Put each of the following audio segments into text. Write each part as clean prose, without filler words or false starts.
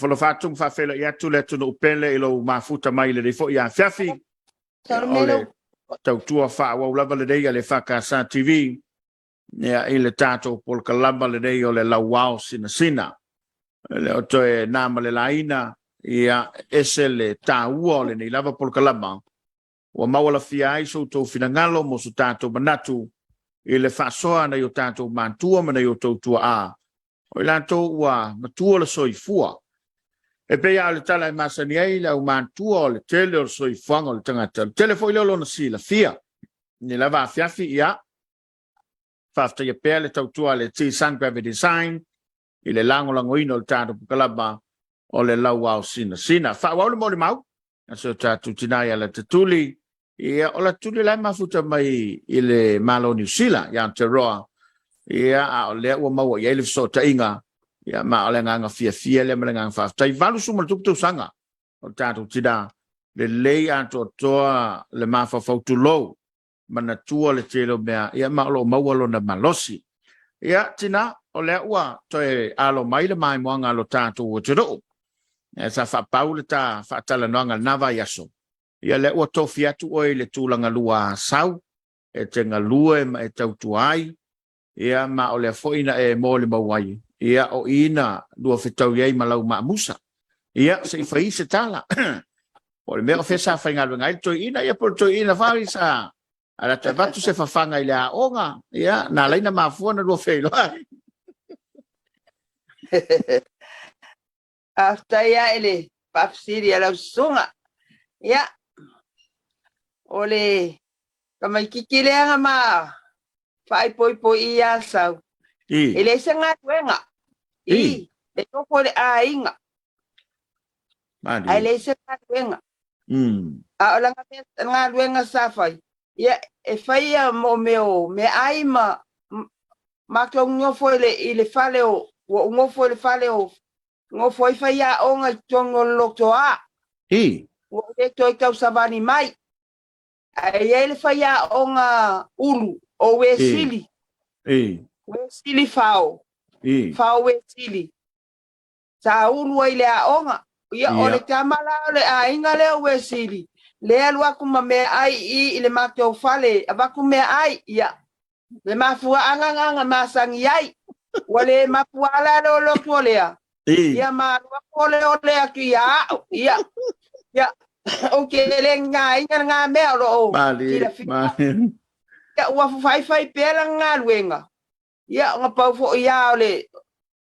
Alofa atu ma faafeiloai atu le atunuu pele i lou mafuta mai i lenei foi afiafi. O le tautua faaauau lava lenei a le EFKS TV ia, i le tatou polokalama lenei o le Lauao Sinasina. E le o toe na ma le laina, ia, ese le taua o lenei lava polokalama, ua maualafia ai so outou finagalo mo so tatou manatu i le faasoa a nai o tatou matua ma nai o outou tuaa, o i latou ua matua le soifua. E pei lava o le tala e masani ai le aumatua o le tele o le soifuaga o le tagata, o le tele foi lea o lona silafia. I lenei lava afiafi, ia, faafetaia pea le tautua a le T-Sun Graphic Design i le lagolagoina o le tatou polokalama o le Lauao Sinasina. Faaauau le molimau a si o tatou tina ia Latatuli. Ia, o Latatuli la e mafuta mai i le Malo o Niu Sila, i Aotearoa. Ia, a o lea ua maua i ai le fesootaiga. Ia, ma o le agaga fiafia lea ma le agaga faafetai. 80 ma tupu tausaga o le tatou tina, lelei atoatoa le mafaufau, tulou, manatua le tele o mea, ia, ma o lo o maua lona malosi. Ia, tina, o lea ua toe alo mai le maimoaga a lo tatou atunuu. Ia, sa faapau le ta faatalanoaga i lena vaiaso. Ia, lea ua tofi atu oe i le tulaga lua Asau, e te galue ma e tautua ai, ia, ma o lea foi na e molimau ai, ia, o i na lua fetaui ai ma lau maamusa. Ia, se i fai se tala. Po o le mea o fea sa faigaluega ai le toeaina, ia po o le toeaina foi sa alu atu e avatu se fafaga i le aoga, ia, na ala ai ona mafua ona lua feiloai. Faafetai lava i le faafesili a lau susuga. Ia, o le tamaitiiti lea na ma faaipoipo i Asau, e leai se galuega. I, e nofo i le aiga. Ae leai se galuega. A o lana galuega sa fai, ia, e fai ia mo mea o meaai ma matou nofo i le fale o, ua ou nofo i le fale o, nofo ai faiaoga i totonu o le lotoa. Ua ou le toe tausavali mai. Ae i ai le faiaoga ulu o Uesili. Uesili Fao. Fao Uesili. Sa ulu ai i le aoga. Ia, o le tama la o le aiga lea o Uesili, lea alu atu ma meaai i i le matou fale, avatu meaai, ia, le mafuaaga lena na masani ai. Ua le mapuaa la le lotu o lea, ia ma alu atu oleole atu ia au, ia, ia, ou te le ninaina lena mea o lo o silafia. Ia, ua faifai pea lana galuega, ia, ona pau foi lava o le,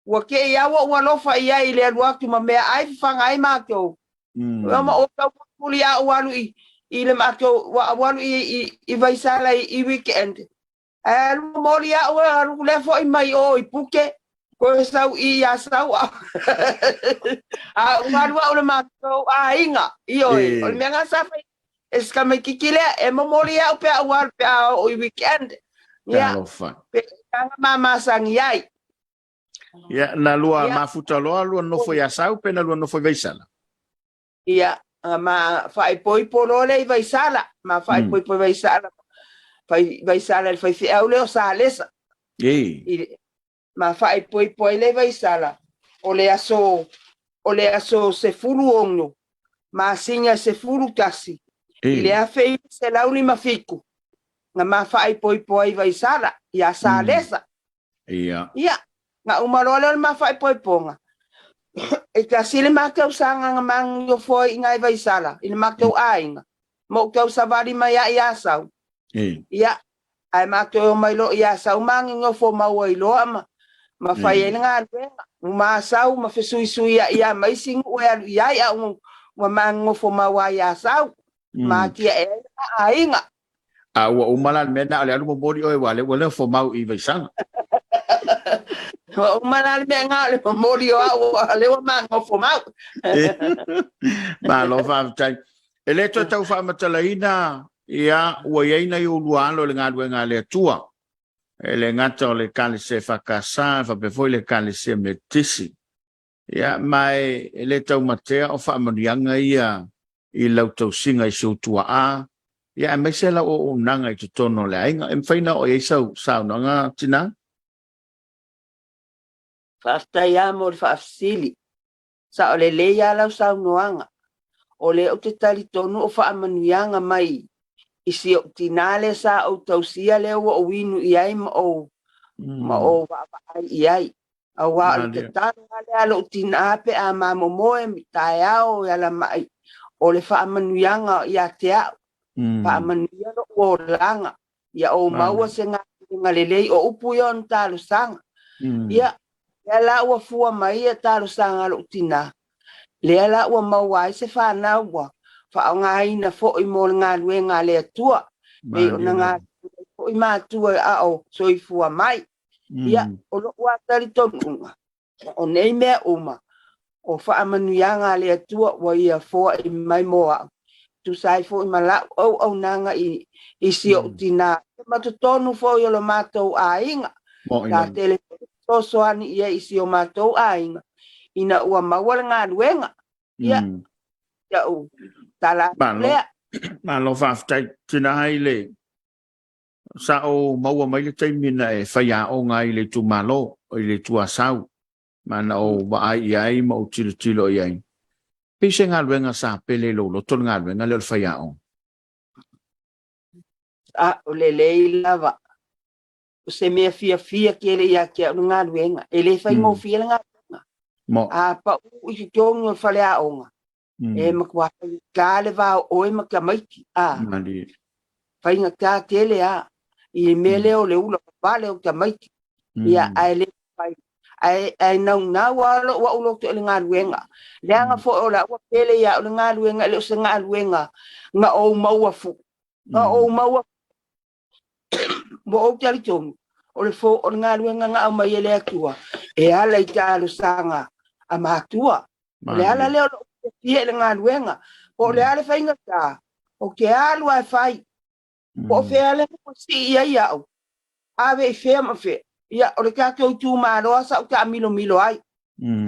ua te i lava ua ou alofa i ai i le alu atu ma meaai fafaga ai matou. Ma ou tau mulimuli a ou alu i, i le matou, ua ou alu i, i, i Vaisala i, i weekend. Ae alu momoli au e alu lea foi mai o i Puke, koe sau i Asau. A ua alu au le matou aiga, ioe, o le mea lena sa fai e si tamaitiiti lea, e momoli au pe a ou alu pe a oo i weekend. Ia, Talofa. pe tanga ma masani ai. Ia, na lua mafuta loa lua nofo i Asau pe na lua nofo i Vaisala? Ia, ma faaipoipo loa lea i Vaisala, ma faaipoipo i Vaisala, fai Vaisala i le faifeau lea o Salesa. I, ma faaipoipo ai lea i Vaisala, o le aso, o le aso 16, masina 11, i le 1957, na ma faaipoipo ai i Vaisala, ia Salesa. Ia, na uma loa lea o le ma faaipoipoga, e tasi le ma tausaga na ma nofo ai i ina i Vaisala, i le matou aiga, ma ou tausavali mai ai i Asau. Ia, ae matou omai loa i Asau ma nonofo mau ai loa ma, ma fai ai le galuega. Uma Asau ma fesuisuiai lava ma isi nuu e alu i ai, a ua ma nonofo mau lava i Asau, ma atiae ai le ma aiga. A ua uma la le mea na o le alu momoli oe aua o lea ua nofo mau i Vaisala. Ua uma la le mea na o le momoli o au aua o lea ua ma nofo mau. Malo faafetai. E le toe tau faamatalaina, ia, ua i ai nai ou lua alo i le galuega a le Atua. E le gata o le Ekalesia EFKS, faapea foi le Ekalesia Metotisi. Ia, ma e le taumatea o faamanuiaga ia i lau tausiga i si ou tuaa, ia, aemaise lau auaunaga i totonu o le aiga. E mafai ona oo i ai sau saunoaga, tina? Faafetai lava mo le faafesili. Saolelei lava lau saunoaga, o lea ou te talitonu o faamanuiaga mai i si ou tinā lea sa ou tausia lea ua ou inu i ai ma ou ma ou vaavaai i ai. Aua o le tatalo lava lea a lou tinā pe a mamomoe i taeao e ala mai, o le faamanuiaga ia te au, faamanuia lou olaga, ia ou maua se galuega lelei. O upu ia o ona talosaga. Ia, lea la ua fua mai ia talosaga a lou tinā, lea la ua maua ai se fanau ua faaaogaina foi mo le galuega a le Atua, pei ona galulue ai foi matua a o soifua mai. Ia, o lou lava talitonuga, o nei mea uma, o faamanuiaga a le Atua ua Ia foai mai mo au, tusa ai foi ma lau auaunaga i, i si ou tinā, ma totonu foi o lo matou aiga. Sa tele foi fesoasoani i ai i si o matou aiga ina ua maua le galuega. Ia, lau tala atu lea. Malo faafetai. Tina ai le sa ou maua mai le taimi na e faiaoga ai i le itumalo, i le Itu Asau, ma na ou vaai i ai ma ou tilotilo i ai. Pei se galuega sa pele i lou loto le galuega lea o le faiaoga? A, o lelei lava. O se mea fiafia tele ia te au le galuega. E le faigofie le galuega. A pau i totonu o le faleaoga, e matua faigata le va o oe ma tamaiti. A, faigata tele lava i le mea lea o le ula vavale o tamaiti. Ia, ae le mafai. Ae, ae naunau lava lou au loto i le galuega. Leaga foi o la ua pele ia au le galuega, e le o se galuega na ou maua fu, na ou maua Ua ou talitonu, o le fo, o le galuega na aumai e le Atua e ala i talosaga a matua. O le ala lea o lou fiafia i le galuega. Po o le a le faigata, ou te alu lava e fai. Po o fea le nuu e sii i ai au, ave i fea ma fea. Ia, o le tatou itumalo lava sa ou taamilomilo ai.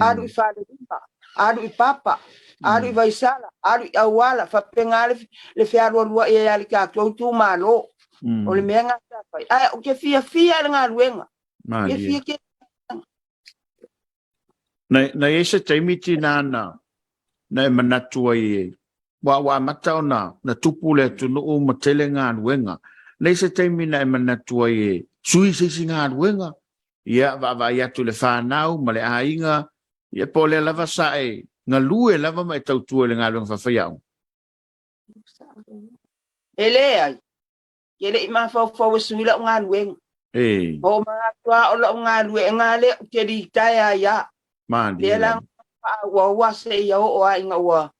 Alu i Falelima, alu i Papa, alu i Vaisala, alu i Auala, faapena le, le fealualuai ai a le tatou itumalo. O le mea lena sa fai. Ae ou te fiafia i le galuega. Fiafia tele. Na i ai se taimi tinā na, na e manatu ai e, ua, ua amata ona na tupu le atunuu ma tele galuega. Na i ai se taimi na e manatu ai e sui se isi galuega, ia vaavaai atu i le fanau ma le aiga, ia po o lea lava sa e galue lava ma e tautua i le galuega faafaiaoga? E leai, ke le i mafaufau e sui lau galuega. E. O manatu lava o lau galuega lea ou te litaea ai lava. Malie Lea la lava. faaauau seia oo lava ina ua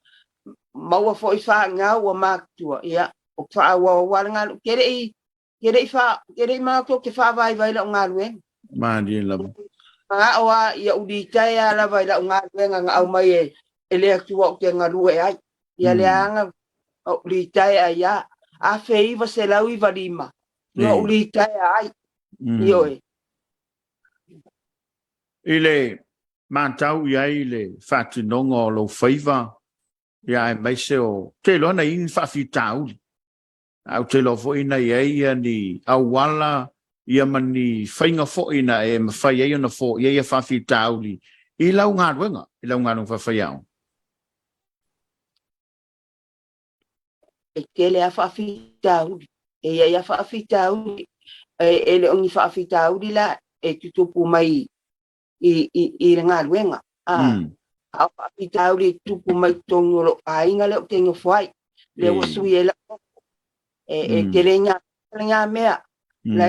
maua foi fanau ua matutua, ia, o faaauau lava le galuega. Ke le i Ke le i fa, ke le i manatu ou te faavaivai i lau galuega. Malie lava. Manao lava ia ou litaea lava i lau galuega na aumai e, e le Atua ou te galue ai. Ia leaga ou litaea ai lava. 1995 na ou litaea ai. Ioe. I le matau i ai i le faatinoga o lou faiva, ia aemaise o, te iloa na i ai ni faafitauli. Ae ou te iloa foi na i ai ia ni auala ia ma ni faiga foi na e mafai ai ona foia ia faafitauli i lau galuega, i lau galuega faafaiaoga. E tele lava faafitauli, e i ai lava faafitauli, e le o ni faafitauli la e tutupu mai i, i, i le galuega. A, a o faafitauli e tutupu mai totonu o lou aiga lea ou te nofo ai, lea ua sui ai lau nofo. E, e tele ngā, ngā mea, la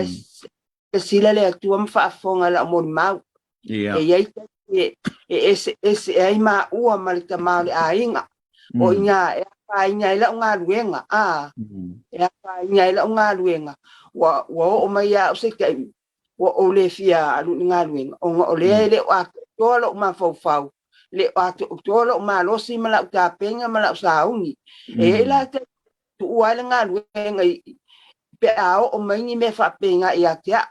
e sila le Atua ma faafofoga i lau molimau. Ia. E i ai taimi e, e eseese ai maua ma le tama o le aiga. O i ina e afaina ai lau galuega, a, e afaina ai lau galuega, ua, ua oo mai ia au se taimi, ua ou le fia alu i le galuega, ona o lea e le o atoatoa lou mafaufau, le o atoatoa lou malosi ma lau tapena ma lau sauni. E i ai la taimi e tuua ai le galuega i, pe a oo mai ni mea faapena ia te au.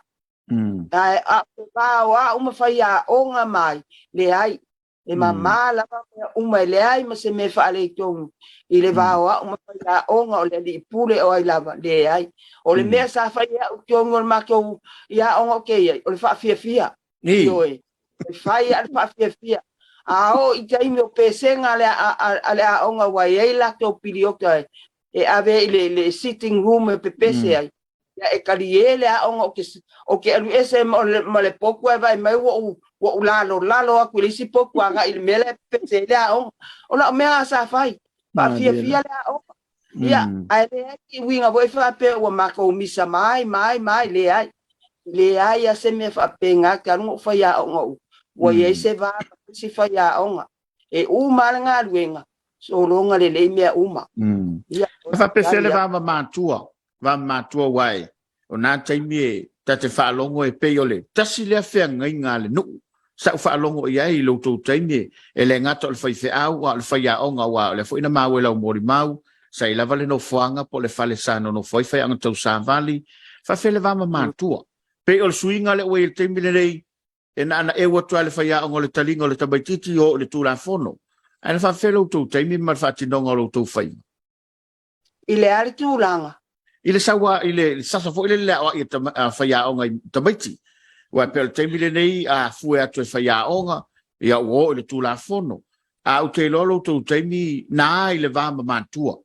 Ae a o te va o au ma faiaoga mai, leai, E mamā lava mea uma e leai ma se mea faaletonu i le va o au ma faiaoga o le alii pule o ai lava, leai. O le mea sa fai e au i totonu o le matou i aoga o te i ai, o le faafiafia. Ioe, e fai lava le faafiafia. A oo i taimi o pesega a le, a, a, a le aoga ua i ai latou piliota e, e ave i le, le sitting room e pepese ai. Ia e talie le aoga ou te, ou te alu ese ma le, ma le potu ae vaai mai ua ou, ua ou lalolalo atu i le isi potu agai i le mea la e pepese ai le aoga. O lau mea lena sa fai. Faafiafia le aoga. Ia, ae leai ni uiga foi faapea ua matou misa mai, mai, mai, leai. Leai lava se mea faapena talu ona ou faiaoga ua i ai se va ma isi faiaoga. E uma lava le galuega, sologa lelei mea uma. Ia, E faapefea le va ma matua, va ma matua aua e, o na taimi e ta te faalogo e pei o le tasi lea feagaiga a le nuu. Sa ou faalogo i ai i lo outou taimi e le gata o le faifeau a o le faiaoga aua o lea foi na maua i lau molimau sa i lava le nofoaga po o le fale sa nonofo ai faiaoga tausavali. Faafefea le va ma matua? Pei o le suiga lea ua i ai i le taimi lenei e na ana eu atu lava le faiaoga o le taliga o le tamaitiiti o i le Tulafono. Ae na faafefea lo outou taimi ma le faatinoga o lo outou faiva? I le a le tulaga? I le saua, i le sasa foi lele le aoai a faiaoga i tamaiti. Aua e pei o le taimi lenei a fue atu e faiaoga, ia ua oo i le Tulafono. A ou te iloa lo outou taimi na i le va ma matua.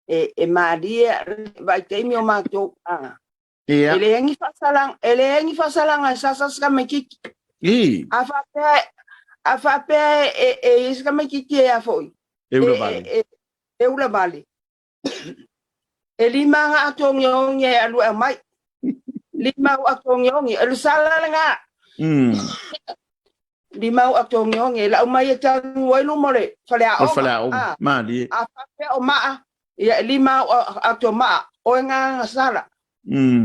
E, e malie vaitaimi o matou, a. Ia. E leai ni faasalaga, e leai ni faasalaga e sasa se tamaitiiti. I. A faapea, a faapea e, e i ai se tamaitiiti e a foi. E ulavale. E, e, e ulavale. E lima aga atoogiogi e alu e aumai. Lima au atoogiogi. E le sala lena. Lima au atoogiogi. E lau mai e tanu ai luma o le faleaoga. O le faleaoga. Ah. Malie. A faapea o maa, ia e lima au ato maa. Oe ngā nga sala.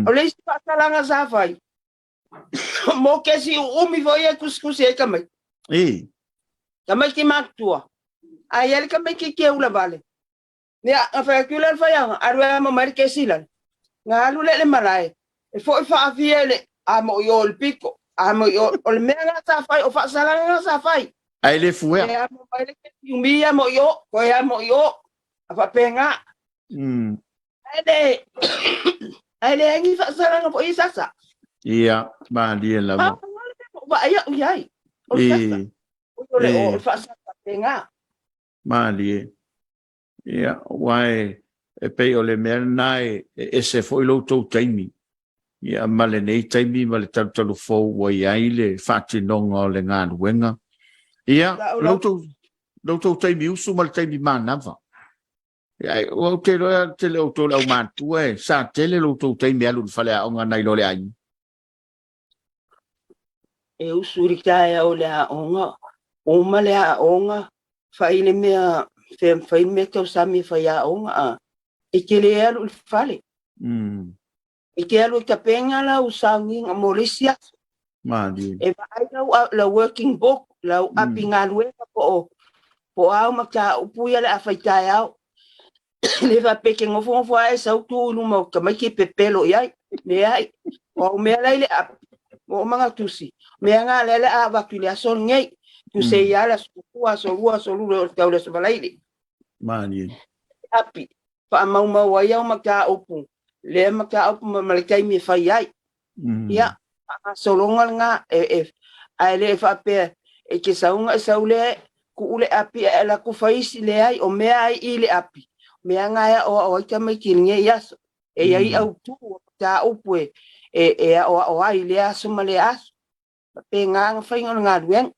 O le isi faasalaga sa fai, mo kesi uumi foi e kusikusi ai tamaiti. I. Tamaiti matutua. A i ai le tamaitiiti e ulavale. Ia, na fai atu lea le faiaoga, alu e amo mai le kesi lale. Na alu lea i le malae, e foi faafia i le amo i o i le pito, amo i o, o le mea lena sa fai, o faasalaga lena sa fai. Ae le fuea. E amo mai le kesi umi amo i o, toe amo i o, a faapena. Ae le, ae leai ni faasalaga foi i sasa. Ia, malie lava. A, o le mea ua vaai au i ai, o le sasa. O le, o le faasalaga faapena. Malie. Ia, aua e, e pei o le mea lena e, e ese foi lo outou taimi, ia, ma lenei taimi ma le talutalu fou ua i ai le faatinoga o le galuega. Ia, lo outou, lo outou taimi usu ma le taimi manava. Ia, ai, ua ou te iloa e tele outou le aumātua e sa tele lo outou taimi e alu i le faleaoga nai lo le aiga. E usu i le taeao i le aoga, uma le aoga, fai le mea, fai le mea tausami e fai aoga, a. E te le alu i le fale. E te alu e tapena lau sauniga mo le isi aso. Malie. E vaai lau, lau working book, lau api galuega po o, po o a au mataupu ia o le a fai taeao. Le faapea e te nofonofo lava e sau tu i luma o tamaiti e pepelo i ai. Leai. O au mea la i le api, ua uma ona tusi. Mea na lea o le a avatu i le aso lenei. Tusi ai lava le aso muamua, aso lua, aso lulu e oo i le tau i le aso Faraile. Malie. Api, faamaumau ai au mataupu, lea mataupu ma le taimi e fai ai. Ia, faagasologa lena, e, e, ae le faapea e te sau na e sau lea, tuu le api ae alu atu fai isi, leai, o mea ai i le api, mea na e aoao ai tamaiti i lenei aso. E i ai autu o mataupu e, e, e aoao ai i lea aso ma lea aso. Faapena na faiga o le galuega.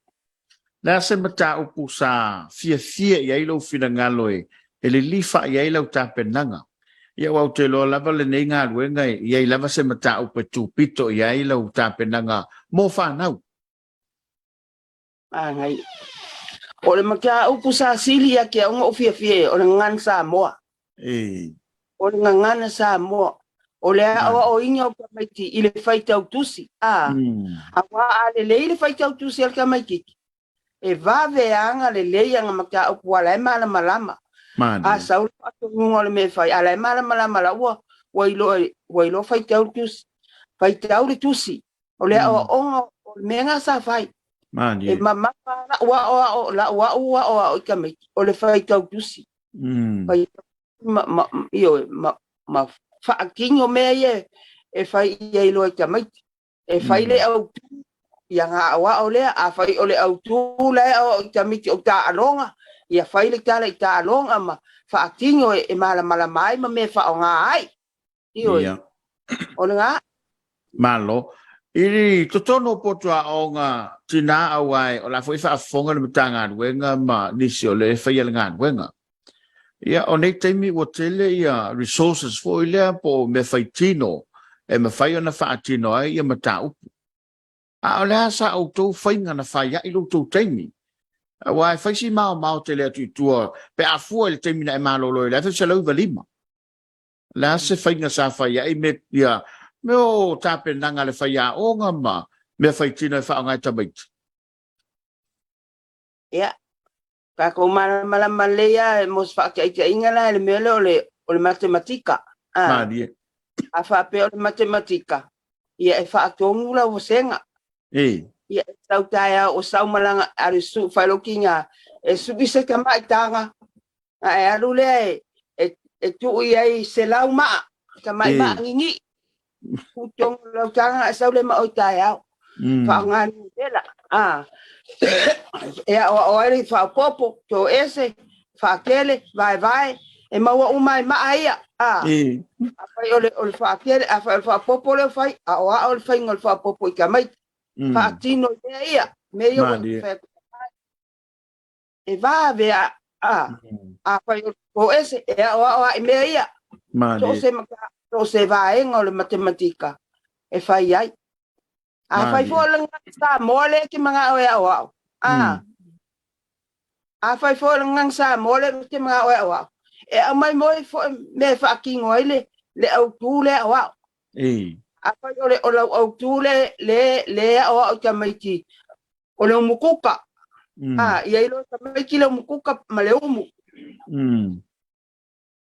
Le a se mataupu sa fiafia i ai lou finagalo e lilifa i ai lau tapenaga? Ia, aua ou te iloa lava lenei galuega e i ai lava se mataupu e tupito i ai lau tapenaga mo fanau. Manaia. O le mataupu sa sili ia te au ona ou fiafia i ai, o le gagana Samoa. O le gagana Samoa. O le aoaoina o tamaiti i le faitau tusi, a, aua a lelei le faitau tusi a le tamaitiiti, e vave aga lelei ana mataupu a la e malamalama. A sau le faatonuga o le mea e fai, a la e malamalama la ua, ua iloa, ua iloa faitau le tusi. Faitau le tusi. O le aoaoga o le mea lena sa fai. E mamafa la'u aoao, la'u au aoao i tamaiti, o le faitau tusi. Faitau ma, ma, ioe, ma, ma faatino mea ia e fai i ai loa i tamaiti. E fai le autu, Ia ona aoao lea, afai o le autu la e aoao i tamaiti o taaloga, ia fai le tala i taaloga ma faatino e malamalama ai ma mea e faaaoga ai. Ioe. Ia. O lena. Malo. I totonu o potu aoga tinā aua o la foi faafofoga le Matagaluega ma nisi o le faia le galuega. Ia, o nei taimi ua tele ia resources foi lea po o mea faitino e mafai ona faatino ai ia mataupu. A o le a sa outou faiga na fai ai lo outou taimi? Aua e fai si maomao tele atu i tua pe a fua i le taimi na e malolo i le 1995. O le a se faiga sa fai ai me, ia, me o tapenaga a le faiaoga ma mea faitino e faaaoga e tamaiti? Ia, tatou malamalama lelei lava mo se faataitaiga la i le mea lea o le, o le matematika. A, Malie. a faapea o le matematika, ia e faatonu lau vasega. E. Ia e sau taeao o sau malaga alu e sui fai lou tiga, e sui se tamaitaga, a e alu lea e, e, e tuu i ai 100 maa, tamai maa ninii. Tuu tonu lau taga e sau le ma oi taeao. Faaaoga le numera. A, e aoao ai le faaopoopo, toese, faatele, vaevae, e maua uma ai maa ia. A, afai o le, o le faatele, afai o le faaopoopo lea ua fai, aoao le faiga o le faaopoopo i tamaiti. Faatino i mea ia, mea ia ua Malie. fai atu e vave a, a, afai o le toese, e aoao ai mea ia. So o Malie. se mata, so o se vaega o le matematika e fai ai. Afai Malie. foi o le gagana Samoa lea e te manao e aoao, a, afai foi o le gagana Samoa lea e te manao e aoao, e aumai moi foi mea e faatino ai le, le autu lea aoao. E. Afai o le, o lau autu le, le, le aoao i tamaiti, o le umukuka, a, ia iloa e tamaiti le umukuka ma le umu.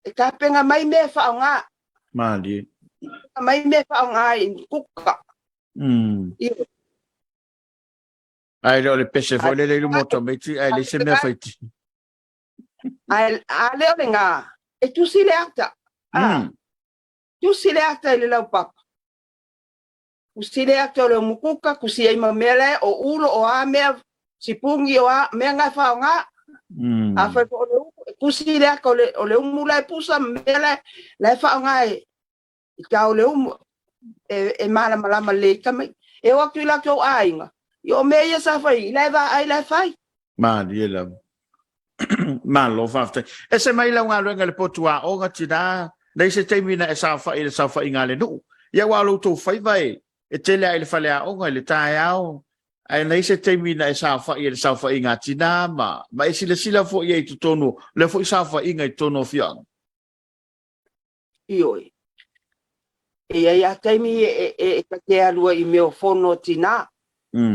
E tapena mai mea e faaaoga. Malie. Tapena mai mea e faaaoga i umukuka. Ioe. Ae le o le pese foi lele i luma o tamaiti, ae leai se mea faitino. Ae a le o lena, e tusi le ata. A, tusi le ata i le laupapa. Tusi le ata o le umukuka, tusi ai ma mea la e, o ulo, o a mea, sipuni, o a mea na e faaaoga. Afai foi o le umu, e tusi le ata o le, o le umu la e pusa ma mea la e, la e faaaoga e, i tao le umu, e, e malamalama lelei ai tamaiti. E o atu i latou aiga, ia o mea ia sa fai, i la e vaai la e fai. Malie lava. Malo faafetai. Ese mai lau galuega i le potu aoga tinā, nei se taimi na e saofai i le saofaiga a le nuu. Ia aua o lo outou faiva e, e tele lava i le faleaoga i le taeao, ae nei se taimi na e saofai i le saofaiga a tinā ma, ma e silasila foi i ai i totonu o lea foi saofaiga i totonu o afioaga. Ioe. E i ai lava taimi e, e, e ta te alu ai i mea o fono a tinā.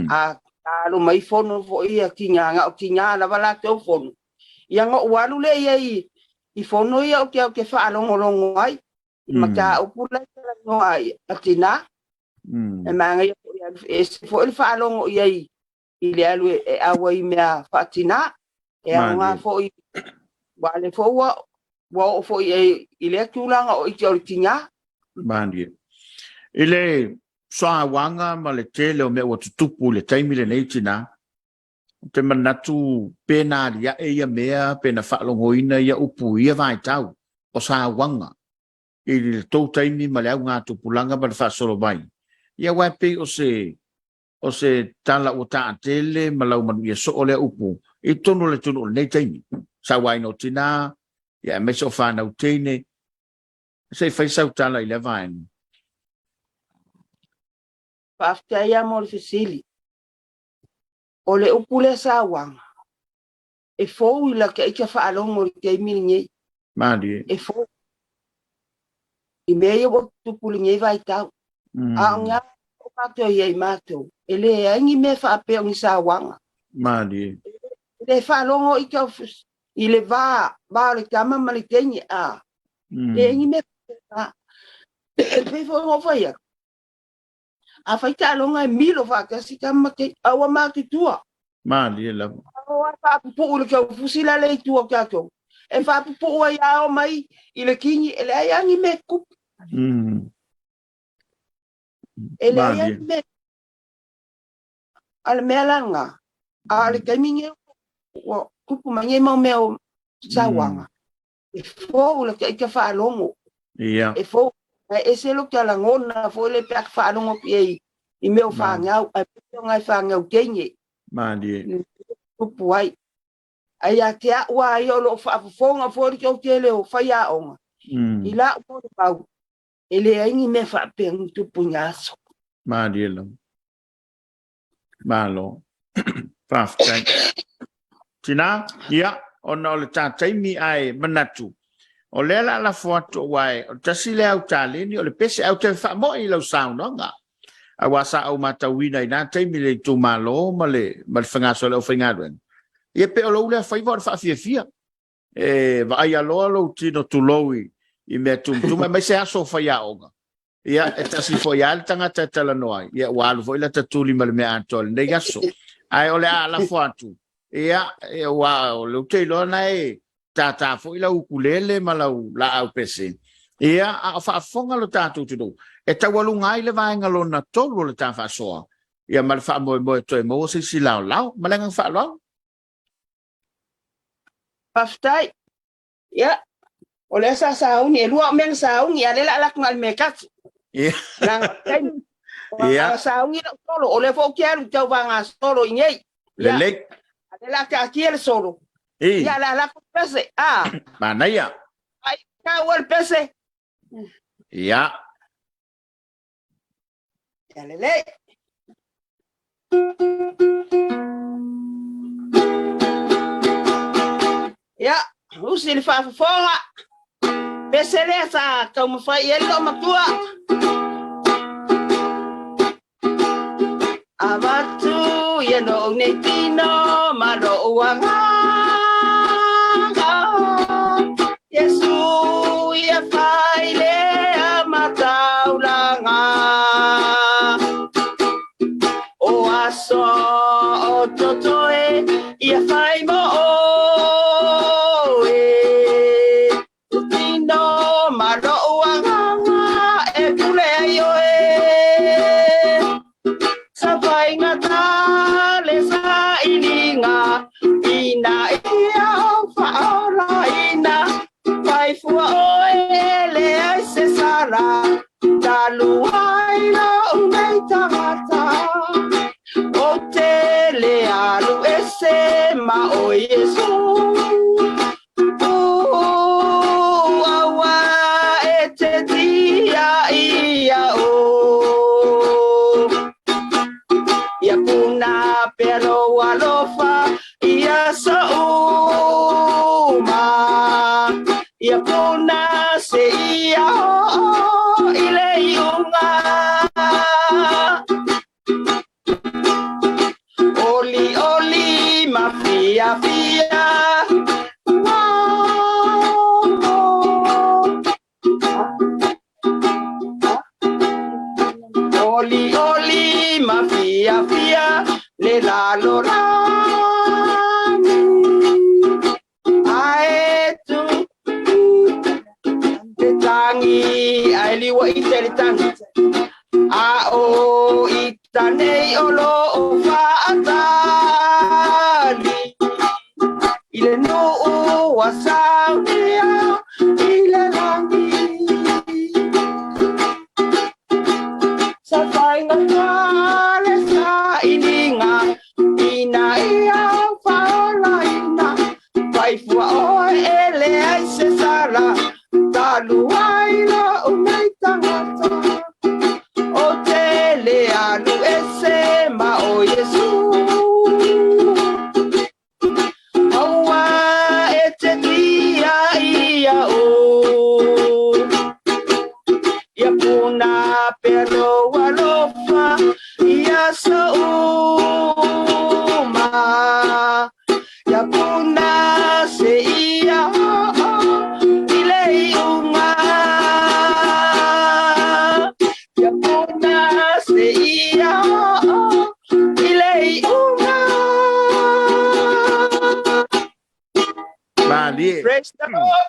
A alo mai fono foi ia tinā, na o tinā lava latou fono. Ia na ou alu lea i ai i fono ia ou te ou te faalogologo ai i mataupu la e talanoa ai a tinā. E manaia foi alu e ese foi le faalogo i ai i le alu e ʻau ai i mea faatinā. E aoga foi, aua o lea foi ua, ua oo foi i ai i lea tulaga o ite o le tinā. Malie. I le soauaga ma le tele o mea ua tutupu i le taimi lenei tinā, ou te manatu pe na aliae ia mea, pe na faalogoina ia upu i ia vaitau o sauaga i le tou taimi ma le augatupulaga ma le faasolo mai. Ia aua e pei o se o se tala ua taatele ma lau manuia soo lea upu i totonu o le atunuu i lenei taimi. Sauaina o tinā, ia aemaise o fanau teine. Se i fai sau tala i lea vaega. Faafetai lava mo le fesili. O le upu lea sauaga, e fou i lata ita faalogo i le taimi lenei. Malie. E fou i mea ia ua tutupu i lenei vaitau. A o ni o matou i ai matou, e leai ni mea faapea o ni sauaga. Malie. E le faalogo ita i le va, va o le tama ma le teine, a. Leai ni mea faapena. E pei foi ona ou fai atu, afai taaloga e milo faatasi tama ma teine, a ua matutua. Malie lava. O a faapupuu i le taufusi la le i tua o tatou. E faapupuu ai a oo mai i le kini, e leai lava ni mea e tutupu. E leai lava ni mea. A o le mea la lena, a o le taimi lenei ua tupu mai nei mau mea o sauaga, e fou i lata ita faalogo. Ia. E fou, ae ese lota lagona foi lea pe a faalogo atu i ai i mea o fanau, aemaise o nai fanau teine. Malie. Tupu ai. Ae ia te au lava ia o lo o faafofoga foi le toatele o faiaoga, i lau molimau, e leai ni mea faapea ni tupu i na aso. Malie lava. Malo. Faafetai. Tina, ia, ona o le ta taimi ae manatu, o lea la lafo atu aua e, o le tasi lea au taleni o le pese, ae ou te faamoe i lau saunoaga. Aua sa ou matauina i na taimi le itumalo ma le, ma le fagasa o le aufaigaluega. Ia pe o lou lea faiva o le faafiafia. E vaaia loa lou tino tulou i, i mea tumutuma, aemaise aso o faiaoga. Ia, e tasi foi lava le tagata e talanoa ai. Ia, ua alu foi lata tuli ma le mea atoa i lenei aso. Ae o le a lafo atu, ia, ua, o lea ou te iloa na e tātā foi lau ukulele ma lau laau pese. Ia, a o faafofoga lo tatou atunuu, e taualuga ai le vaega lona tolu o le ta faasoa, ia ma le faamoemoe e toe maua se isi laolao. Ma le agaga faaaloalo. Faafetai. Ia, o lea sa sauni, e lua au mea na sauni, a o lea o le a alu atu na o le mea e tasi. Leaga o le taimi. Na sauni lau solo, o lea foi ou te alu i tauvaga solo i inei. Ia, Lelei. a o lea o le a taatia le solo. Ia, o le a alu atu le pese. A. Manaia. Ai, taua le pese. Ia. Ia lelei. Ia, usi le faafofoga. Pese lea sa taumafai i ai le loomatua. Avatu ia lou nei tino ma lou agaga. Iesu ia fai lea mataulaga. O aso o totoe ia fai mo oe. Tino ma lou agaga e pule ai oe. Sa faigata le sailiga ina ia ou faaolaina. Fai fua oe e leai se sala talu ai lou nei tagata. Ou te le alu ese ma oe Iesu. Aua e te tia ia o. Ia puna pea lou alofa ia souma. Ia puna se ia oo i le iuga. Oli oli ma fiafia. Oli oli ma fiafia le lalolagi. Ae tu te tangi, ae liua i te le tangi. A o ita nei o lo o faatali i le nuu ua saunia i le lagi. Sa faigata le sailiga ina ia faaolaina. Fai fua oe e leai se sala talu ai lou nei tagata. Ou te le alu ese ma o Iesu. Aua e te tia ia o. Ia puna pea lou alofa ia souma. Ia puna se ia oo i le iuga. Ia puna se ia oo i le iuga. Malie. Praise the Lord.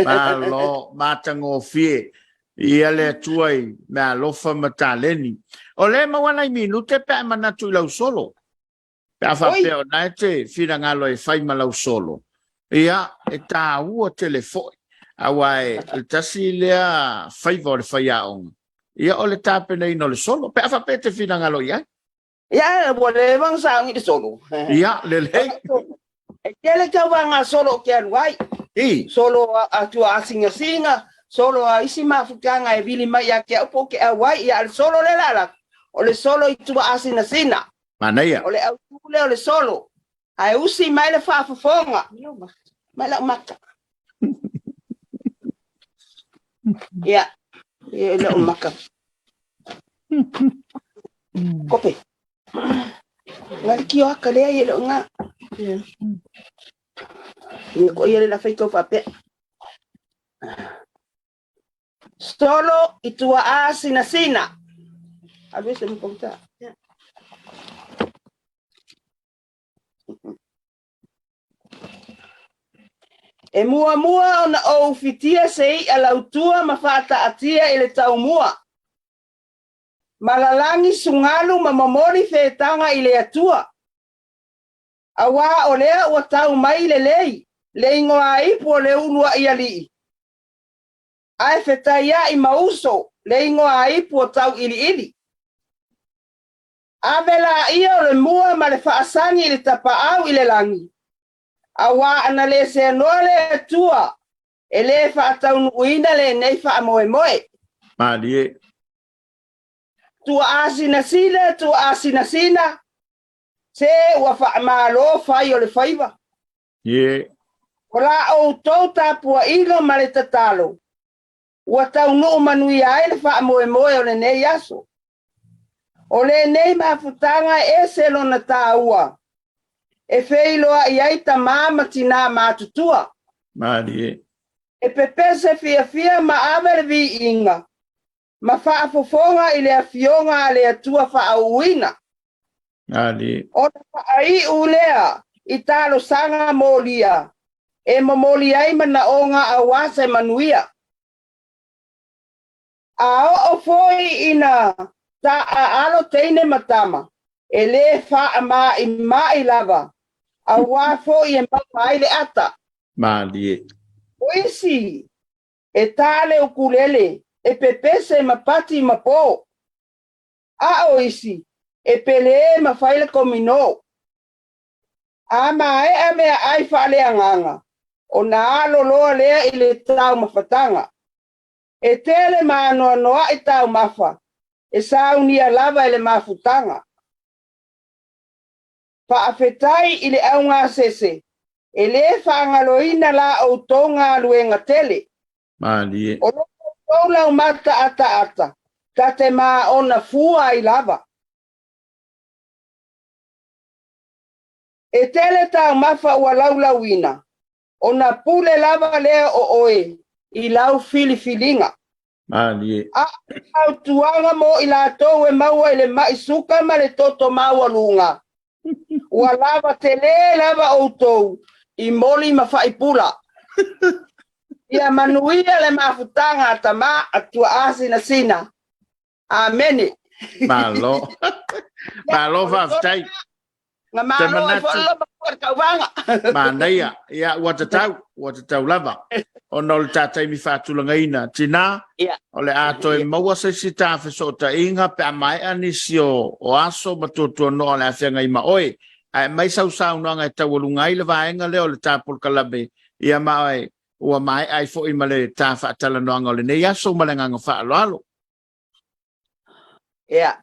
Malo, matagofie. Ia le Atua i meaalofa ma taleni. O lea e maua nai minute pe a e manatu i lau solo. Pe a faapea o na e te finagalo e fai ma lau solo, ia, e tāua tele foi. Aua e le tasi lea faiva o le faiaoga, ia o le tapenaina o le solo. Pe a faapea e te finagalo i ai. Ia, ua leva ona sauni le solo. Ia, lelei. E tele tauvaga solo ou te alu ai. I. Solo a tuaasingasinga, solo a isi mafutaga e vili mai ia te au po o te auai. Ia, a le solo lea la alu atu, o le solo i tuaasinasina. Manaia. O le autu lea o le solo. Ae usi mai le faafofoga. Mai lau maka. Ia, ia lau maka. Kope. Ngali kio aka lea ia leo ngā. Ia ko ia le la whai tau whapea. Solo i tua a sina sina. Alu ese mkongta. E muamua ona ou fitia se i'a lautua ma faataatia i le taumua. Ma lalagi sugalu ma momoli fetaga i le Atua. Auā o lea ua tau mai lelei le igoa-ipu o le uluaʻi alii, ae fetaiaʻi ma uso le igoa-ipu o tauʻiliʻili. Ave laia o le mua ma le faasagi i le tapaau i le lagi, auā ana le seanoa le Atua e lē faataunuuina lenei faamoemoe. Malie. Tuaasinasina, tuaasinasina, se ua faamalo fai o le faiva. Ye. O la outou tapuaiga ma le tatalo, ua taunuu manuia ai le faamoemoe o lenei aso. O lenei mafutaga e ese lona tāua, e feiloai ai tamā ma tinā matutua. Malie. E pepese fiafia ma ave le viiga ma faafofoga i le Afioga a le Atua faauuina. Malie. Ona faaiu lea i talosaga molia e momoli ai manaoga auā se manuia. A oo foi ina taaalo teine ma tama, e lē faamaʻimaʻi lava, auā foi e maua ai le ata. Malie. O isi, e tā le ukulele, e pepese ma pati ma pō. A o isi, e pelē ma fai le kominō. A maea meaai faaleagaga, ona alo loa lea i le taumafataga. E tele ma anoanoaʻi taumafa e saunia lava e le mafutaga. Faafetai i le augasese, e lē faagaloina la outou galuega tele. Malie. O lo outou laumata ataata, ta te maona fua ai lava. E tele taumafa ua laulauina, ona pule lava lea o oe i lau filifiliga. Malie. A o le fautuaga mo i latou e maua i le maʻi suka ma le toto maualuga, ua lava tele lava outou i moli ma faipula. Ia manuia le mafutaga a Tamā a Tuaasinasina. Amene. Malo. Malo faafetai. Nga malo ai foi loma o le tauvaga. Manaia. Ia, ua tatau, ua tatau lava. Ona o le tā taimi faatulagaina. Tinā, o le a toe maua se isi tā fesootaiga pe a maea nisi o, o aso ma tuatuanoa o le a feagai ma oe. Ae aumai sau saunoaga e taualuga ai le vaega lea o le tā polokalame, ia ma oe, ua maea ai foi ma le tā faatalanoaga o lenei aso ma le agaga faaaloalo. Ia.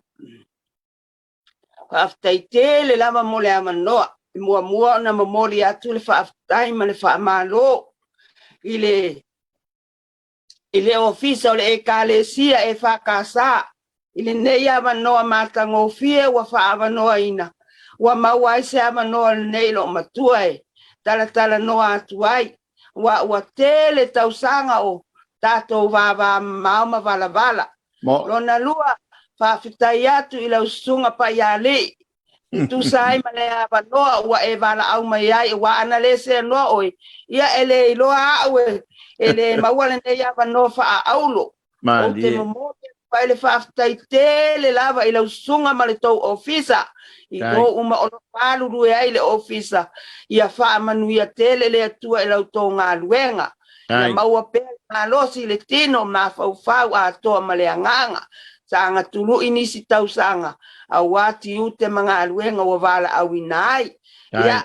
Faafetai tele lava mo le avanoa. E muamua ona momoli atu le faafetai ma le faamalo i le i le Ofisa o le Ekalesia EFKS i lenei avanoa matagofie ua faaavanoaina, ua maua ai se avanoa lenei i loomatua e talatalanoa atu ai, aua ua tele tausaga o tatou vavamamao ma valavala. Lona lua, faafetai atu i lau Susuga Paialii e tusa ai ma le avanoa ua e valaau mai ai, aua ana le seanoa oe, ia e le iloa au e le maua lenei avanoa faaaulo. Ou te momoli atu fai le faafetai tele lava i lau susuga ma le tou ofisa, i tou uma o lo o galulue ai le ofisa, ia faamanuia tele le Atua i la outou galuega. Ia maua pea le malosi i le tino, mafaufau atoa ma le agaga. Saga tului nisi tausaga, aua tiute ma galuega ua valaauina ai. Ia,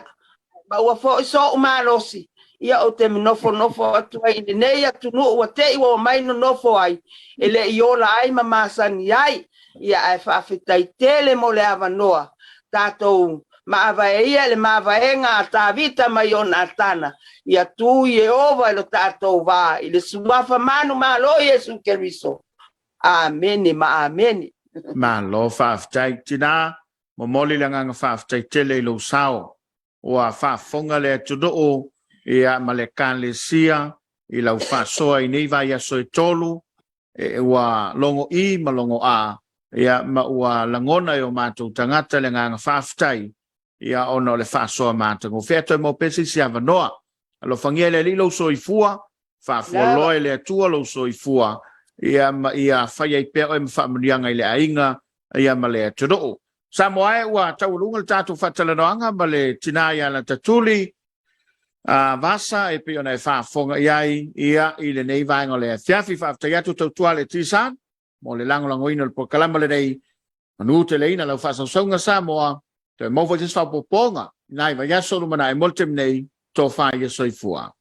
maua foi so'u malosi, ia ou te nofonofo atu ai i lenei atunuu ua te i ua omai nonofo ai, e le i ola ai ma masani ai. Ia ae faafetai tele mo le avanoa, tatou maavae ia i le mavaega a Tavita ma Ionatana, ia tu Ieova i lo tatou va, i le suafa manumalo o Iesu Keriso. Amene ma amene. Malo faafetai tina, momoli le agaga faafetai tele i lou sao. Ua faafofoga le atunuu ia ma le Ekalesia i lau faasoa i nei vaiaso e tolu, e, ua logo i ma logo a, ia ma ua lagona e o matou tagata le agaga faafetai ia ona o le faasoa matagofie. Ae toe maua pea se isi avanoa. Alofagia e le Alii lou soifua, faafualoa e le Atua lou soifua, ia ma ia fai ai pea oe ma faamanuiaga i le aiga ia ma le atunuu. Samoa e, ua taualuga le tatou faatalanoaga ma le tina ia Latatuli a Vasa e pei ona e faafofoga i ai ia i lenei vaega o le afiafi. Faafetai atu tautua le Tisan mo le lagolagoina o le polokalama lenei. Manu teleina lau faasausauga Samoa, toe maua foi se isi faaopoopoga i nai vaiaso lumanai mo le taimi nei, tofa ia soifua.